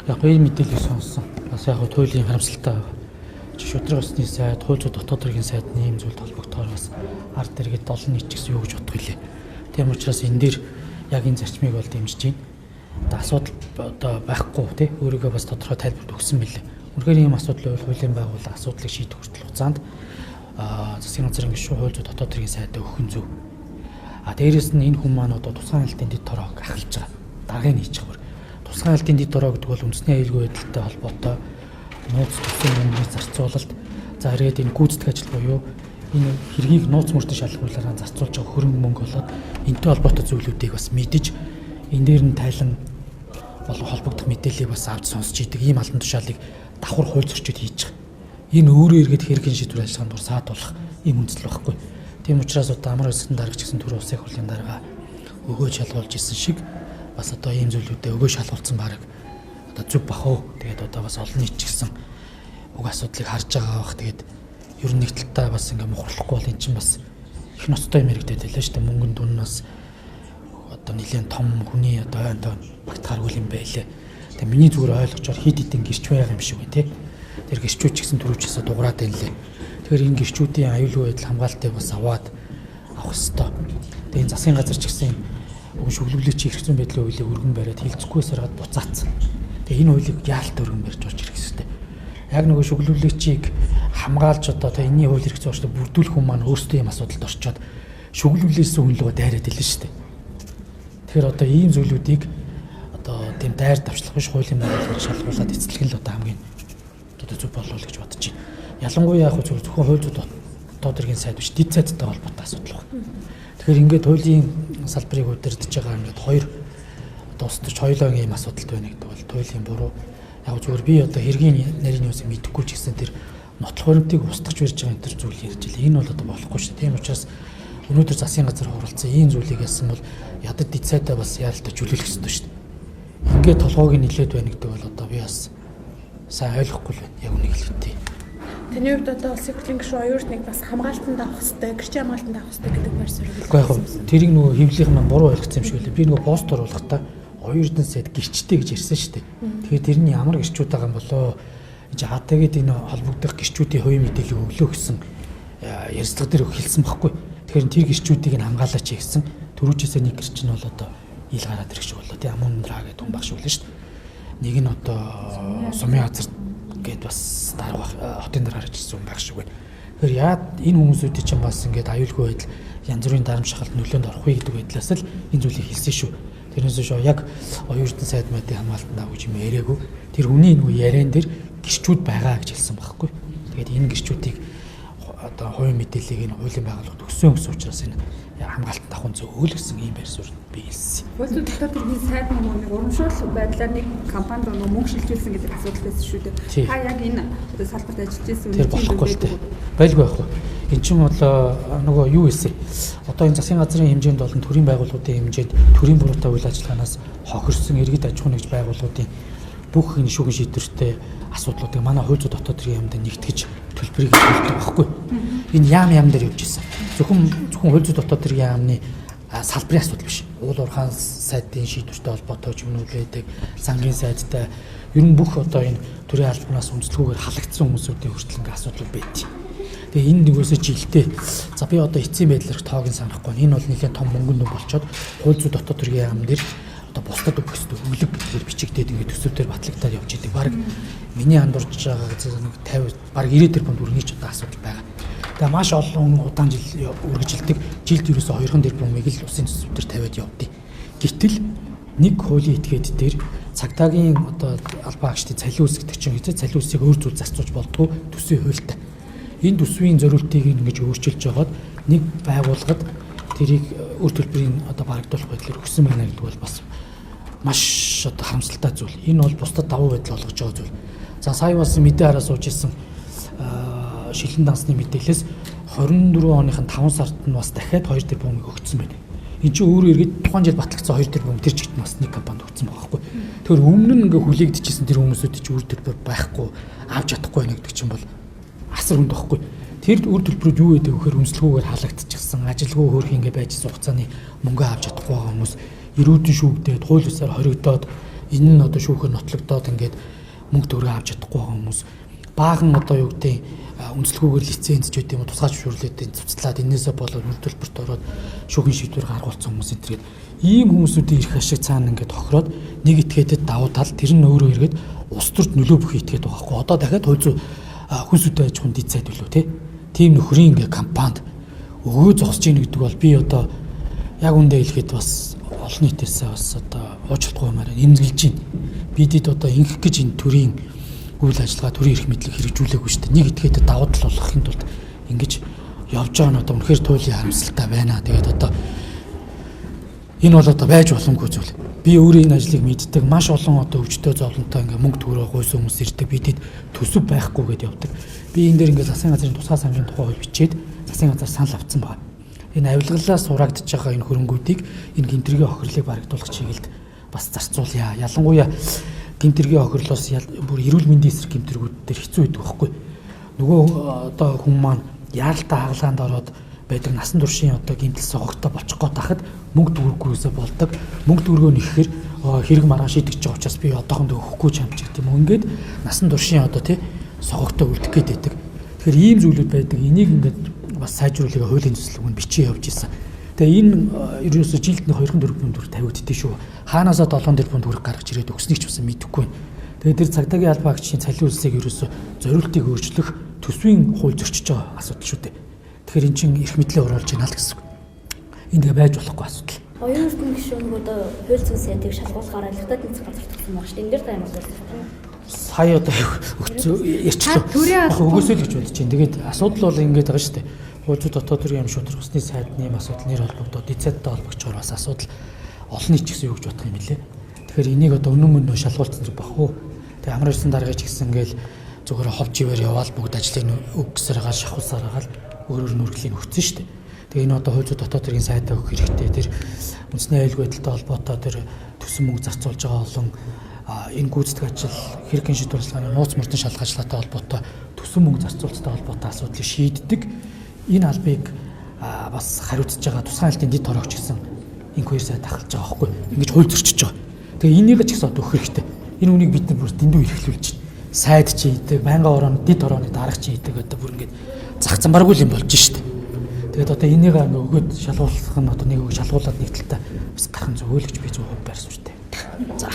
Яг энэ мэдээллийг сонссон. Бас яг туйлын харамсалтай байгаа. Шударга ёсны сайд, хууль зүйн дотоод хэргийн сайд ийм зүйлд холбогдохоор бас ард иргэд олон нийт ч гэсэн юу гэж бодох вүлээ. Тийм учраас энэ дээр яг энэ зарчмыг бол дэмжиж байна. Одоо асуудал одоо байхгүй тий өөрийгөө бас тодорхой тайлбарт өгсөн мэлээ. Үнэхээр ийм асуудал байвал хуулийн байгууллага асуудлыг шийдэх хүртэл хугацаанд засгийн газрын гишүүн хууль зүйн дотоод хэргийн сайдаа өгөх нь зөв. А дээрэс нь энэ хүн маань одоо тусгай хяналтын дэд тороог ахалж байгаа. Даргаыг хийж байгаа. Тусгай хяналтын дэд тороо гэдэг бол үндэсний аюулгүй байдалтай холбоотой нууц төслийн мөнгөний зарцуулалт, за эргээд энэ гүйцэтгэх ажил буюу энэ хэргийг нууц мөртөн шалгуулаараа зарцуулж байгаа хөрөнгө мөнгө болоод энэтэй холбоотой зүйлүүдийг бас мэдэж энэ дээр нь тайлан болон холбогдох мэдээллийг бас авч сонсч идэг ийм албан тушаалыг давхар хууль зөрчид хийж байгаа. Энэ өөрөө эргээд хэргийн шийдвэр ажиллагаанд дур саадуулах ийм үндэслэл байхгүй. Тийм учраас одоо амар улсын дарга ч гэсэн түр улсын хурлын дарга өгөө шалгуулж исэн шиг бас одоо ийм зүйлүүдэд өгөө шалгуулсан бараг одоо зүг бах уу. Тэгээд одоо бас олон нийт ч гэсэн уг асуудлыг харж байгаа бах. Тэгээд ер нь нэг талдаа бас ингээ мухарлахгүй бол эн чинь бас их ноцтой юм яригдээд байлаа шүү дээ. Мөнгөн дүн бас одоо нэлээд том хүний одоо ойн тоон багтахааргүй юм байлээ. Тэгээ миний зүгээр ойлгочоор хид хидэн гэрч байгаа юм шиг байна тий. Тэр гэрчүүд ч гэсэн түрүүчээсээ дуграад байна лээ. Тэгэхээр энэ гэрчүүдийн аюулгүй байдал хамгаалтыг бас аваад авах ёстой. Тэгээ энэ засгийн газар ч гэсэн уг шүглүүлээчийн эрх зүйн байдлын хуулийг өргөн бариад хилцэхгүйс хараад буцаацсан. Тэгээ энэ хуулийг яалт өргөн барьж орж ирэх ёстой. Яг нөгөө шүглүүлээчийг хамгаалж одоо тэ энэний хууль эрх зүйн орчлог бүрдүүлэх хүн маань өөрсдөө юм асуудалд орчоод шүглүүлээсэн хүн лугаа дайраад илэн шүү дээ. Тэгэхээр одоо ийм зүйлүүдийг одоо тийм дайр давчлах биш хуулийн байгууллагаар шалгуулад эцэслэх нь л одоо хамгийн одоо зөв болов гэж бодож байна. Ялангуяа яг зөвхөн хууль зүйн дотоод хэргийн сайд биш дид сайдтай холбоотой асуудал байна. Тэгэхээр ингээд хуулийн салбарыг удирдах байгаа ингээд хоёр одоо улс төрч хоёулаа ийм асуудалтай байна гэдэг бол туйлын буруу. Яг зүгээр би одоо хэргийн нарийн юусыг мэдэхгүй ч гэсэн тэр нотлох баримтыг устгах барьж байгаа энэ төр зүйл ярьж илээ. Энэ бол одоо болохгүй шүү дээ. Тийм учраас өнөөдөр засгийн газар хуралцсан ийм зүйлийг яасан бол ядад дид сайдаа бас яалтаа чөлөөлөх ёстой шүү дээ. Ингээд толгойг нь нилээд байна гэдэг бол одоо би бас сайн ойлгохгүй л байна. Яг үнийг хэлэхдээ. Таны хувьд одоо улсын хурлын гишүүн оюутныг бас хамгаалтанд авах хэрэгтэй, гэрчийн хамгаалтанд авах хэрэгтэй гэдэг байр суурь. Үгүй яг тэрийг нөгөө хэвлэлийнх маань буруу ойлгоцсон юм шиг үлээ. Би нөгөө пост оруулахдаа оюутан сайд гэрчтэй гэж ярьсан шүү дээ. Тэгэхээр тэр нь ямар гэрчүүд байгаа юм болоо? Энэ АТ-гээд энэ холбогдох гэрчүүдийн хувийн мэдээллийг өглөө гэсэн ярилцлага дээр хэлсэн байхгүй. Тэгэхээр тэр гэрчүүдийг нь хамгаалаач гэсэн. Төрүүчээсээ нэг гэрч нь бол одоо ил гараад ирэх шиг боллоо. Тий Амун Ра гэдэг хүн баг шиг үлээ шүү дээ. Нэг нь одоо сумын газар гээд бас дарга хотын дараа гарч ирсэн хүн байх шиг байна. Тэгэхээр яад энэ хүмүүсүүдийн чинь бас ингээд аюулгүй байдал янз бүрийн дарам шахалт нөлөөнд орох вэ гэдэг байдлаас л энэ зүйлийг хэлсэн шүү. Тэрнээс шүү яг оюутан сайд майдын хамгаалтанд ав гэж юм яриаггүй. Тэр хүний нөгөө яриан дээр гэрчүүд байгаа гэж хэлсэн байхгүй. Тэгээд энэ гэрчүүдийг одоо хувийн мэдээллийг энэ хуулийн байгууллагад өгсөн гэсэн учраас энэ хамгаалтанд авах нь зөв л гэсэн ийм байр суурь би хэлсэн. Хууль зүйн дотоод хэргийн сайд нөгөө нэг урамшуул байдлаар нэг компанид нөгөө мөнгө шилжүүлсэн гэдэг асуудал байсан шүү дээ. Та яг энэ одоо салбарт ажиллаж байсан үе болохгүй л дээ. Байлгүй байх уу. Эн чинь бол нөгөө юу хэлсэн. Одоо энэ засгийн газрын хэмжээнд болон төрийн байгууллагуудын хэмжээнд төрийн буруутай үйл ажиллагаанаас хохирсон иргэд аж ахуйн нэгж байгууллагуудын бүх энэ шүүхэн шийдвэртэй асуудлуудыг манай хууль зүйн дотоод хэргийн яамд нэгтгэж төлбөрийг төлдөг байхгүй. Энэ яам яам дээр явж исэн. Зөвхөн хууль зүйн дотоод хэргийн яамны салбарын асуудал биш. Уул уурхаан сайдын шийдвэртэй холбоотой ч юм уу байдаг, сангийн сайдтай ер нь бүх одоо энэ төрийн албанаас үндэслэгүүгээр халагдсан хүмүүсүүдийн хүртэл ингээ асуудал байдаг. Тэгээ энэ нэгөөсөө жилдээ за би одоо эцсийн байдлаар тоог нь санахгүй. Энэ бол нэлээд том мөнгөн дүн болчоод хууль зүйн дотоод хэргийн яам дээр одоо бусдад өгөх ёстой өглөг гэдгээр бичигдээд ингээд төсөв дээр батлагдаад явж идэг. Бараг миний андуурч байгаа нэг 50 бараг 90 тэрбум төгрөгийн ч одоо асуудал байгаа. Тэгээ маш олон удаан жил үргэлжилдэг. Жилд ерөөсөө 2 тэрбумыг л улсын төсөв дээр тавиад явдیں۔ Гэтэл нэг хуулийн этгээд дээр цагдаагийн одоо албан агчдын цалин үс гэдэг чинь хэзээ цалин үсийг өөр зүйл зарцуулж болдгоо төсвийн хуультай. Энэ төсвийн зориултыг ингэж өөрчилж жагаад нэг байгууллагад тэрийг үр төлбөрийн одоо барагдуулах байдлаар өгсөн байна гэдэг бол бас маш одоо харамсалтай зүйл. Энэ бол бусдад давуу байдал олгож байгаа зүйл. За сая бас мэдээ хараа сууж исэн шилэн дансны мэдээлэлээс 24 оныхын 5 сард нь бас дахиад 2 тэрбумыг өгсөн байна. Энд чинь өөрөө эргээд тухайн жил батлагдсан 2 тэрбум тэр чигт бас нэг компанид өгсөн байгаа байхгүй. Тэгэхээр өмнө нь ингээ хүлээгдэжсэн тэр хүмүүсүүд чинь үр төлбөр байхгүй авч чадахгүй байна гэдэг чинь бол асар хүнд байхгүй. Тэр үр төлбөрүүд юу гэдэг вэхээр үнслэгүүгээр халагдчихсан, ажилгүй хөөрхи ингээ байж хугацааны мөнгө авч чадахгүй байгаа хүмүүс эрүүдэн шүүгдээд хууль ёсоор хоригдоод Энэ нь одоо шүүхээр нотлогдоод ингээд мөнгө төгрөг авч чадахгүй байгаа хүмүүс баахан одоо юу гэдэг үнэлгүүгээр лиценз ч гэдэг юм уу тусгай зөвшөөрлүүдийн цуцлаад энээсээ болоод үр төлбөрт ороод шүүхийн шийдвэр гаргуулсан хүмүүс энэ төргээд ийм хүмүүсүүдийн эрх ашиг цаана ингээд тохироод нэг этгээдэд давуу тал тэр нь өөрөө эргээд улс төрд нөлөө бүхий этгээд байгаа хгүй. Одоо дахиад хууль зүйн хүн сүдэ аж ахуйн дэд сайд үлээ те. Тийм нөхрийн ингээд компанид өгөө зогсож ийн гэдэг бол би одоо яг үндэ хэлэхэд бас олон нийтээсээ бас одоо уучлахгүй юмар эмзэглэж байна. Бидэд одоо ингэх гэж энэ төрийн үйл ажиллагаа төрийн эрх мэдлийг хэрэгжүүлээгүй шүү дээ. Нэг этгээдэд давуу тал болгохын тулд ингэж явж байгаа нь одоо үнэхээр туйлын харамсалтай байна. Тэгээд одоо энэ бол одоо байж боломгүй зүйл. Би өөрөө энэ ажлыг мэддэг. Маш олон одоо өвчтөе зовлонтой ингээ мөнгө төгрөгөө гуйсан хүмүүс ирдэг. Бидэд төсөв байхгүй гэдээ явдаг. Би энэ дээр ингээ засгийн газрын тусгай сангийн тухай хууль бичээд засгийн газар санал авсан байна. Энэ авилгалаас сураагдж байгаа энэ хөрөнгүүдийг энэ гэмтрийн хохирлыг барагдуулах чиглэлд бас зарцуулъя. Ялангуяа гэмтрийн хохирлоос бүр эрүүл мэндийн эсрэг гэмтрэгүүд дээр хэцүү байдаг байхгүй. Нөгөө одоо хүн маань яаралтай хагалгаанд ороод байдаг насан туршийн одоо гэмтэл согогтой болчих гээд тахад мөнгө төгрөггүйсээ болдог. Мөнгө төгрөгөө нэхэхээр хэрэг маргаан шийдэгч байгаа учраас би одоохондоо өгөхгүй ч юм ч гэдэг юм уу. Ингээд насан туршийн одоо тий согогтой үлдэх гээд байдаг. Тэгэхээр ийм зүйлүүд байдаг. Энийг ингээд бас сайжруулахыг хуулийн төслөг нь бичиж явж исэн. Тэгээ энэ ерөөсөө жилд нэг 2 тэрбум төгрөг тавигддээ шүү. Хаанаасаа 7 тэрбум төгрөг гаргаж ирээд өгснийг ч бас мэдэхгүй байна. Тэгээ тэр цагдаагийн албаа агчийн цалин үлсийг ерөөсөө зориултыг өөрчлөх төсвийн хууль зөрчиж байгаа асуудал шүү дээ. Тэгэхээр эн чинь эрх мэдлээ оруулж байна л гэсэн үг. Энэ тэгээ байж болохгүй асуудал. Оюун эрдэнэ гишүүн нөгөө одоо хууль зүйн сайдыг шалгуулахаар алхтад засаг газар тогтсон байгаа шүү дээ. Энэ дээр та ямар байна? Сая одоо ярьчлаа. Өгөөсэй л гэж бодож байна. Тэгээд асуудал бол ингэж байгаа шүү дээ. Хууль зүйн дотоод төрийн юм шударга усны сайдны юм асуудал нэр холбогдоод дэд сайдтай холбогдохоор бас асуудал олон нийт ч гэсэн юу гэж бодох юм бэлээ. Тэгэхээр энийг одоо үнэн мөн шалгуулсан зүг бах уу. Тэгээ амар ирсэн даргач гэсэн ингээл зүгээр ховж ивэр яваал бүгд ажлыг өгсөр байгаа шахуулсаар байгаа л өөрөөр нүргэлийг өгсөн шүү дээ. Тэгээ энэ одоо хууль зүйн дотоод төрийн сайдаа өгөх хэрэгтэй. Тэр үндэсний аюулгүй байдалтай холбоотой тэр төсөн мөнгө зарцуулж байгаа олон энэ гүйцэтгэх ажил хэрэг шийдвэр ажиллагааны нууц мөрдөн шалгах ажиллагаатай холбоотой төсөн мөнгө зарцуулалттай холбоотой асуудлыг шийддэг. Энэ албыг бас хариуцж байгаа тусгай айлтын дэд хорогч гэсэн инх хоёр сайд ахалж байгаа байхгүй. Ингэж хууль зөрчиж байгаа. Тэгээ энийг ч гэсэн одоо өгөх хэрэгтэй. Энэ үнийг бид нар бүр дэндүү эрхлүүлж байна. Сайд чи хийдэг, байнгын орооны дэд орооны дарга чи хийдэг одоо бүр ингэж зах замбаргүй юм болж штэ. Тэгээд одоо энийг ингээ өгөөд шалгуулах нь одоо нэг шалгуулад нэг талтай бас гарах нь зөв л гэж би зөв байр суурьтай. За.